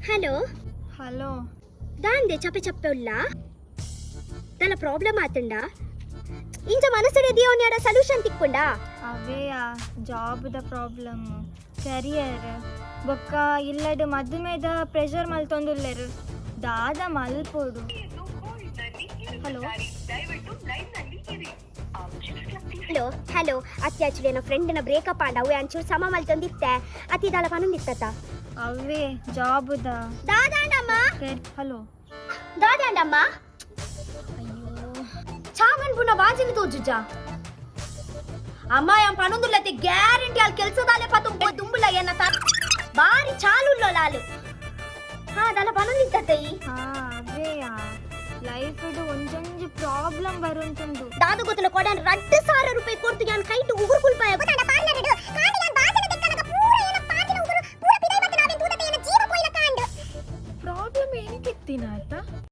Hello. Hello. ದಾಂದೆ ಚಪ್ಪೆ ಚಪ್ಪೆ ಉಲ್ಲ? ದಾಲ problem ಆತುಂಡ? ಇಂಚ ಮನಸ್ಸಡೆ ದಿಯೋನ್ಯಾಡ ಸೊಲ್ಯೂಷನ್ ತಿಕ್ಕೊಂಡ? ಅವೇಯಾ, ಜಾಬ್ದ ಪ್ರಾಬ್ಲಮ್, ಕೆರಿಯರ್, ಬೊಕ್ಕ ಇಲ್ಲಡ್ ಮದುಮೆದ ಪ್ರೆಷರ್ ಮಲ್ತೊಂದುಲ್ಲೆರ್. ದಾದ ಮಲ್ಪೊಡು? ಹಲೋ. Hello, hello. ಅತ್ಯಾಚುಲಿ ನನ್ನ ಫ್ರೆಂಡ್ನ ಬ್ರೇಕಪ್ ಆಂಡ. ಅವು ಅಂಚೂರು ಸಮ ಮಲ್ತೊಂದಿತ್ತೆ. ಅತಿ ದಾಲ ಪನೊಂದಿತ್ತತ್ತ. ಅವೇ ಜಾಬ್ದ ದಾದಾಂಡಮ್ಮ. ಹಲೋ. ದಾದಾಂಡಮ್ಮ. ಅಯ್ಯೋ. ಚಾಮನ್ ಪುನ ಬಾಜಿನ ತೋಜುಜ ಅಮ್ಮ. ಯಾನ್ ಪನೊಂದುಲ್ಲತೆ, ಗ್ಯಾರಂಟಿ ಅಲ್ಲಿ ಕೆಲ್ಸದಾಲೆ ಪತು ದುಂಬುಲ ಎನ್ನ ಬಾರಿ ಚಾಲುಲ್ಲೋ ಲಾಲು. ಹಾ, ದಾಲ ಪನೊಂದಿತ್ತತ್ತ ಈ. ಹಾ, ಅವೇಯಾ, ಲೈಫ್ ಒಂಜೊಂಜಿ ಪ್ರಾಬ್ಲಮ್ ಬರುಂತುಂಡು. ದಾದ ಗೊತ್ತಲ, ಕೊಡನ್ 2000 ರೂಪಾಯಿ ಕೊಡ್ತು ಯಾನ್ ಕೈಟ್ ಉಗುರು ಕುಲ್ಪಾಯ. ಪ್ರಾಬ್ಲಮ್ ಏನಕ್ಕಿತ್ತೀನ ಆತ?